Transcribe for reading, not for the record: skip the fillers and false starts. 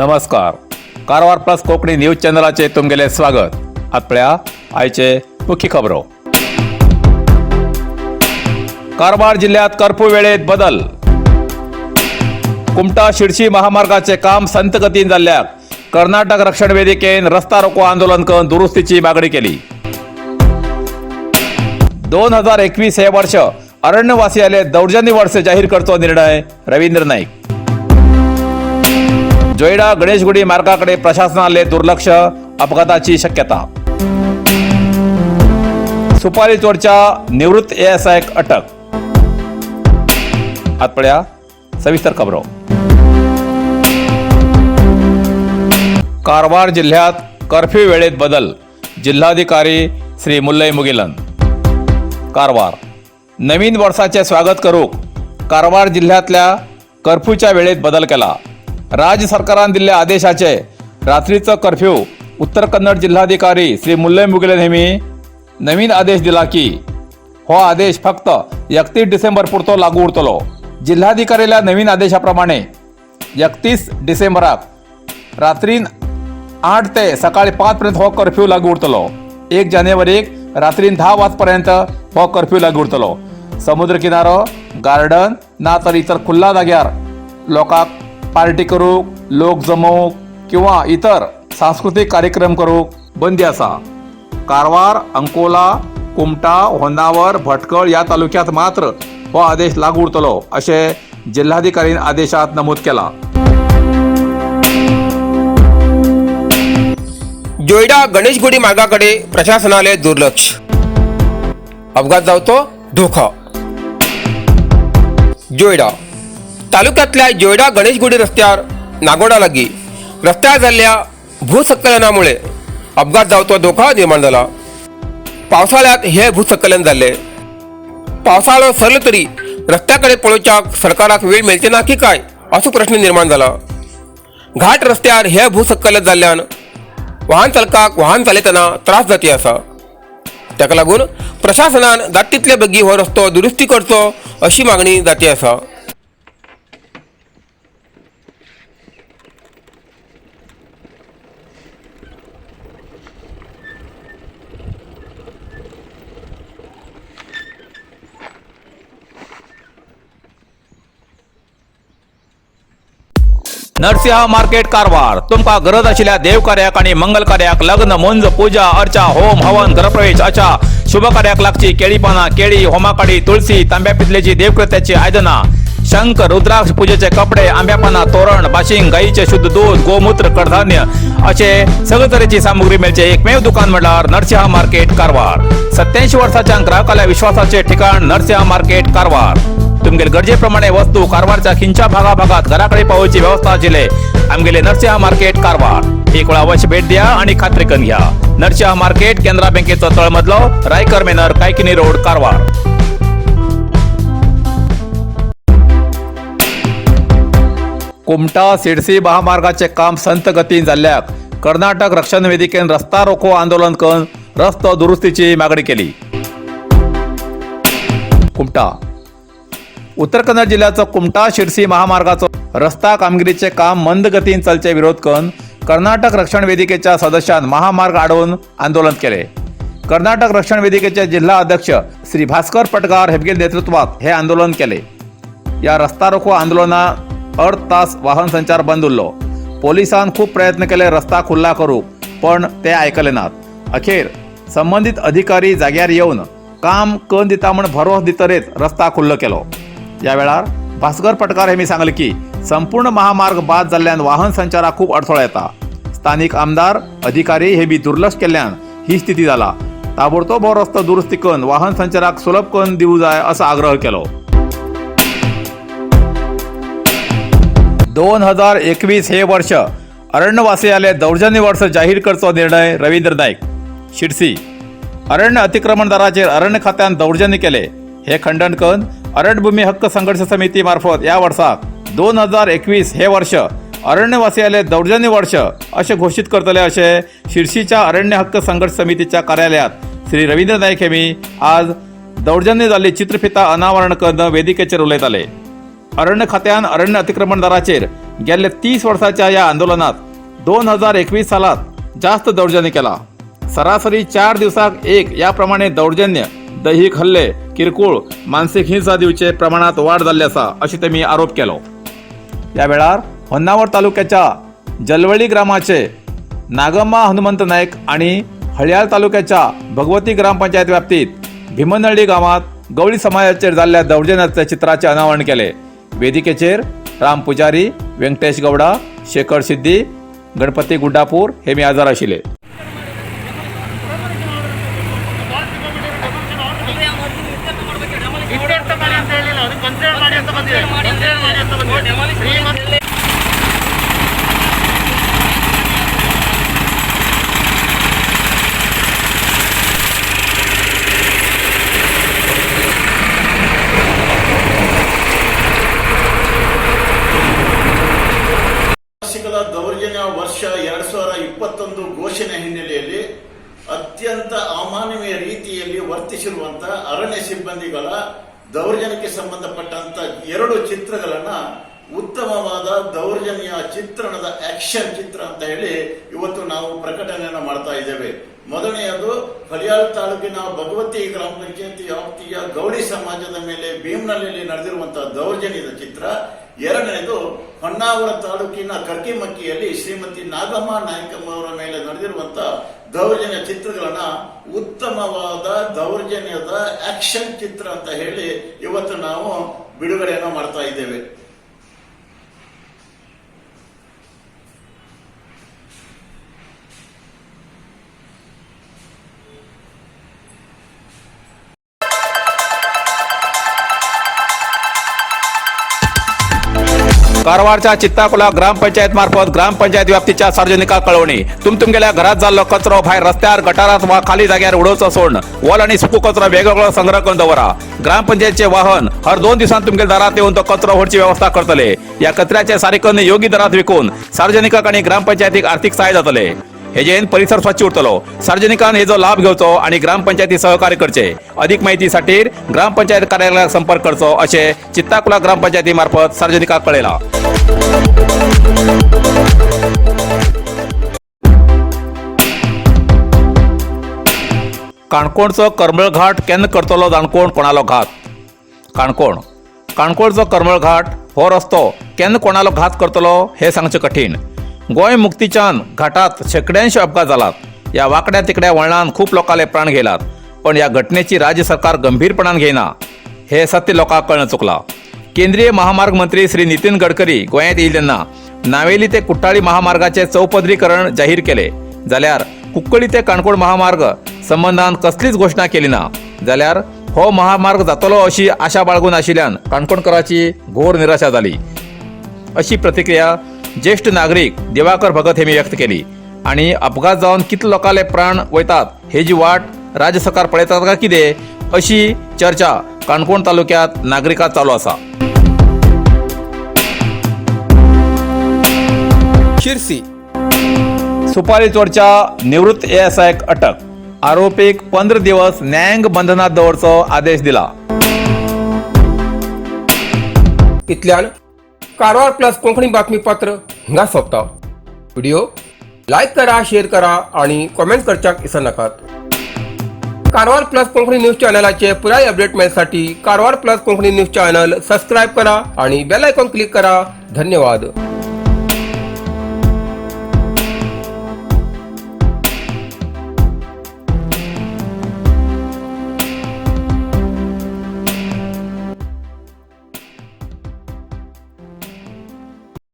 नमस्कार, Karwar plus Konkani news चॅनलाचे तुमगेले स्वागत. आत पळया आयचे मुख्य खबरो. कारवार जिल्ह्यात कर्फ्यू वेळेत बदल. कुमटा शिरशी महामार्गाचे काम संत गतीन जाल्ल्याक कर्नाटक रक्षण वेदिकेन रस्ता रोको आंदोलन करून दुरुस्तीची मागणी केली. 2021 हे वर्ष अरण्यवासियाले दौर्जन्य वर्ष जाहीर करचो निर्णय रवींद्र नाईक. जोयडा गणेशगुडी मार्गाकडे प्रशासनाले दुर्लक्ष, अपघाताची शक्यता. सुपारी चोरच्या निवृत्त एएसआय अटक. आत पळया सविस्तर खबरो. कारवार जिल्ह्यात कर्फ्यू वेळेत बदल, जिल्हाधिकारी श्री मुल्लई मुगिलन. कारवार. नवीन वर्षाचे स्वागत करूक कारवार जिल्ह्यातल्या कर्फ्यूच्या वेळेत बदल केला. राज्य सरकारान दिल्ल्या आदेशाचे रात्रीचं कर्फ्यू उत्तर कन्नड जिल्हाधिकारी श्री मुल्लई मुगिलन हेमी नवीन आदेश दिला की हो आदेश फक्त 31 डिसेंबर पुरतो लागू उरतलो. जिल्हाधिकारीला नवीन आदेशाप्रमाणे 31 डिसेंबराक रात्रीन 8 ते सकाळी 5 पर्यंत हो कर्फ्यू लागू उरतलो. 1 जानेवारीक रात्रीन 10 वाजपर्यंत हो कर्फ्यू लागू उरतलो. समुद्र किनारो, गार्डन ना तर इतर खुल्ला जाग्यार लोकांक पार्टी करूक, लोक जमोवंक किंवा इतर सांस्कृतीक कार्यक्रम करूक बंदी आसा. कारवार, अंकोला, कुमटा, होन्नावर, भटकळ या तालुक्यात मात्र हो आदेश लागू उरतलो अशें जिल्हाधिकारीन आदेशात नमूद केला. जोयडा गणेशगुडी मार्गाकडे प्रशासनाले दुर्लक्ष, अपघात जावतो धोका. जोयडा तालुक्यातल्या जोयडा गणेशगुडी रस्त्यार नागोडा लागी रस्त्यार जाल्ल्या भूसंकलनामुळे अपघात जावचो धोका निर्माण जाला. पावसाळ्यात हे भूसंकलन जाल्ले. पावसाळो सरलो तरी रस्त्याकडे पळोवच्याक सरकाराक वेळ मेळचे ना की काय असो प्रश्न निर्माण जाला. घाट रस्त्यार हे भूसंकलन जाल्ल्यान वाहन चालकाक वाहन चालयतना त्रास जाती आसा. ताका लागून प्रशासनान जाता तितले बेगीन हो रस्तो दुरुस्ती करचो अशी मागणी जाती आसा. नरसिंहा मार्केट कारवार. तुमकां गरज आशिल्ल्या देवकार्याक आनी मंगल कार्याक, लग्न, मुंज, पूजा अर्चा, होम हवन, गृहप्रवेश अशा शुभ कार्याक लागची केळी पानां, केळी, होमाकाडी, तुळसी, तांब्या पितलेची देवकृत्याची आयदनां, शंख, रुद्राक्ष, पूजेचे कपडे, आंब्या पानां, तोरण, बाशिंग, गाईचे शुद्ध दूध, गोमूत्र, कडधान्य असे सगळे तरेची सामुग्री मेळचे एकमेव दुकान म्हळ्यार नरसिंहा मार्केट कारवार. 87 वर्साच्या ग्राहकाल्या विश्वासाचे ठिकाण नरसिंहा मार्केट कारवार. तुमगेले गरजेप्रमाणे वस्तू कारवारच्या खिंच्या भागाभागात घराकडे पावोवची व्यवस्था आशिल्ले आमगेले नरसिंहा मार्केट कारवार. एक वेळा अवश्य भेट द्या आणि खात्री करून घ्या. नरसिंहा मार्केट, केनरा बँकेचो तळमजलो, रायकर मेनर, कायकिनी रोड, कारवार. कुमटा सिडसी महामार्गाचे काम संत गतीन जाल्ल्याक कर्नाटक रक्षण वेदिकेन रस्ता रोको आंदोलन करून रस्तो दुरुस्तीची मागणी केली. कुमटा. उत्तर कन्नड जिल्ह्याचो कुमटा शिरसी महामार्गाचो रस्ता कामगिरीचे काम मंद गतीन चलचे विरोध करून कर्नाटक रक्षण वेदिकेच्या सदस्यान महामार्ग आडोवन आंदोलन केले. कर्नाटक रक्षण वेदिकेचे जिल्हा अध्यक्ष श्री भास्कर पटगार हेबगेल नेतृत्वात हे आंदोलन केले. या रस्ता रोको आंदोलनात अर्द तास वाहन संचार बंद उरलो. पोलिसान खूब प्रयत्न केले रस्ता खुल्ला करूक, पण ते आयकले नात. अखेर संबंदीत अधिकारी जाग्यार येवन काम करून दिता म्हण भरवस दितरेच रस्ता खुल्लो केलो. या वेळार भास्कर पटकार हेमी सांगले की संपूर्ण महामार्ग बाद जाल्ल्यान वाहन संचाराक खूब अडथळो येता. स्थानिक आमदार, अधिकारी हे बी दुर्लक्ष केल्ल्यान ही स्थिती जाला. ताबडतोब हो रस्तो दुरुस्ती करून वाहन संचाराक सुलभ करून दिवं जाय असो आग्रह केलो. 2021 हे वर्ष अरण्यवासियाले दौर्जन्य वर्ष जाहीर करचो निर्णय रवींद्र नाईक. शिरसी. अरण्य अतिक्रमणदाराचेर अरण्य खात्यान दौर्जन्य केले हे खंडन करून अरण्यभूमी हक्क संघर्ष समिती मार्फत या वर्साक 2021 हे वर्ष अरण्यवासियाले दौर्जन्य वर्ष अशें घोशीत करतले अशें शिरसीच्या अरण्य हक्क संघर्ष समितीच्या कार्यालयात श्री रवींद्र नाईक हेमी आज दौर्जन्य जाल्ली चित्रफिता अनावरण करून वेदिकेचेर उलयताले. अरण्य खात्यान अरण्य अतिक्रमणदाराचेर गेल्ले 30 वर्साच्या ह्या आंदोलनात 2021 सालात जास्त दौर्जन्य केला. सरासरी 4 दिवसाक एक या प्रमाणे दौर्जन्य, दैहिक हल्ले, किरकोळ मानसिक हिंसा दिवचे प्रमाणात वाढ जाल्ली आसा अशी तेमी आरोप केलो. या वेळार होन्नावर तालुक्याच्या जलवळी ग्रामाचे नागम्मा हनुमंत नायक आणि हळयाळ तालुक्याच्या भगवती ग्रामपंचायत व्याप्तीत भीमनळ्ळी गावात गवळी समाजाचेर जाल्ल्या दौर्जन्याच्या चित्राचे अनावरण केले. वेदिकेचेर राम पुजारी, व्यंकटेश गौडा, शेखर सिद्धी, गणपती गुड्डापूर हे मी हजर आशिल्ले. ಇತ್ಯರ್ಥ ಮಾಡಿ ಅಂತ ಹೇಳಿಲ್ಲ, ಅದು ಕನ್ಸಿಡರ್ ಮಾಡಿ ಅಂತ ಬಂದಿದೆ. ಕನ್ಸಿಡರ್ ಮಾಡಿ ಅಂತ ಬಂದಿದೆ. ಶ್ರೀಮಂತ ವಾರ್ಷಿಕದ ದೌರ್ಜನ್ಯ ವರ್ಷ 2021 ಘೋಷಣೆ ಹಿನ್ನೆಲೆಯಲ್ಲಿ ಅತ್ಯಂತ ಅಮಾನವೀಯ ರೀತಿಯಲ್ಲಿ ವರ್ತಿಸಿರುವಂತಹ ಅರಣ್ಯ ಸಿಬ್ಬಂದಿಗಳ ದೌರ್ಜನ್ಯಕ್ಕೆ ಸಂಬಂಧಪಟ್ಟಂತ 2 ಚಿತ್ರಗಳನ್ನ ಉತ್ತಮವಾದ ದೌರ್ಜನ್ಯ ಚಿತ್ರಣದ ಆಕ್ಷನ್ ಚಿತ್ರ ಅಂತ ಹೇಳಿ ಇವತ್ತು ನಾವು ಪ್ರಕಟಣೆಯನ್ನು ಮಾಡ್ತಾ ಇದ್ದೇವೆ. ಮೊದಲನೆಯದು ಹಳಿಯಾಳ್ ತಾಲೂಕಿನ ಭಗವತಿ ಗ್ರಾಮ ಪಂಚಾಯತಿ ವ್ಯಾಪ್ತಿಯ ಗೌಳಿ ಸಮಾಜದ ಮೇಲೆ ಭೀಮನಹಳ್ಳಿಯಲ್ಲಿ ನಡೆದಿರುವಂತಹ ದೌರ್ಜನ್ಯದ ಚಿತ್ರ. ಎರಡನೆಯದು ಹೊನ್ನಾವರ ತಾಲೂಕಿನ ಕರ್ಕಿಮಕ್ಕಿಯಲ್ಲಿ ಶ್ರೀಮತಿ ನಾಗಮ್ಮ ನಾಯಕಮ್ಮ ಅವರ ಮೇಲೆ ನಡೆದಿರುವಂತಹ ದೌರ್ಜನ್ಯ ಚಿತ್ರಗಳನ್ನ ಉತ್ತಮವಾದ ದೌರ್ಜನ್ಯದ ಆಕ್ಷನ್ ಚಿತ್ರ ಅಂತ ಹೇಳಿ ಇವತ್ತು ನಾವು ಬಿಡುಗಡೆಯನ್ನು ಮಾಡ್ತಾ ಇದ್ದೇವೆ. कारवारच्या चित्ताकुला ग्रामपंचायत मार्फत ग्रामपंचायत व्याप्तीच्या सार्वजनिकांक कळवणी. तुमगेल्या घरात जाल्लो कचरो भायर रस्त्यार, गटारात वा खाली जाग्यार उडोवचो सोडून ओल आणि सुको कचरो वेगवेगळो संग्रह करून दवरा. ग्रामपंचायतचे वाहन हर 2 दिवसांत तुमगेल्या दारात येऊन तो कचरो व्हरची व्यवस्था करतले. या कचऱ्याचे सारिकन योग्य दरात विकून सार्वजनिकांक आणि ग्रामपंचायतीक आर्थिक सहाय्य जातले. हेजेन परिसर स्वच्छ उरतलो. सार्वजनिकान हेजो लाभ घेवचो आणि ग्रामपंचायती सहकार्य करचे. अधिक माहितीसाठी ग्रामपंचायत कार्यालयाक संपर्क करचो असे चित्ताकुला ग्रामपंचायती मार्फत सार्वजनिकांक कळयला. काणकोणचो करमळ घाट केन्ना करतलो जाणकोण कोणालो घात. काणकोण काणकोणचो करमळ घाट हो रस्तो केन्ना कोणालो घात करतलो हें सांगचें कठीण. गोंय मुक्तीच्यान घाटात शेंकड्यांशी अपघात जालात. ह्या वांकड्या तिकड्या वळणान खूब लोकांले प्राण घेयलात, पण ह्या घटनेची राज्य सरकार गंभीरपणान घेयना हे सत्य लोकांक कळना चुकलां. केंद्रीय महामार्ग मंत्री श्री नितीन गडकरी गोंयांत येयले तेन्ना नावेली ते कुट्टाळी महामार्गाचे चौपदरीकरण जाहीर केले, जाल्यार कुंकळी ते काणकोण महामार्ग संबंदान कसलीच घोशणा केली ना. जाल्यार हो महामार्ग जातलो अशी आशा बाळगून आशिल्ल्यान काणकोणकराची घोर निराशा जाली अशी प्रतिक्रिया ज्येष्ठ नागरीक दिवाकर भगत हेमी व्यक्त केली. आणि अपघात जावन कितले लोकांले प्राण वयतात हेजी वाट राज्य सरकार पळयतात काय कितें अशी चर्चा काणकोण तालुक्यात नागरिकांत चालू आसा. शिरसी सुपारी चोरच्या निवृत्त एएसआयक अटक. आरोपीक 15 दिवस न्यायांग बंधनात दवरचो आदेश दिला. इतल्यान कारवार प्लस कोंकणी बातमीपत्र हिंगा सोंपता. व्हिडिओ लायक करा, शेअर करा आणि कॉमेंट करच्याक विसरनाकात. कारवार प्लस कोंकणी न्यूज चॅनलाचे पुराय update मेळसाठी Karwar plus Konkani news channel subscribe करा आणि बेल आयकॉन क्लिक करा. धन्यवाद.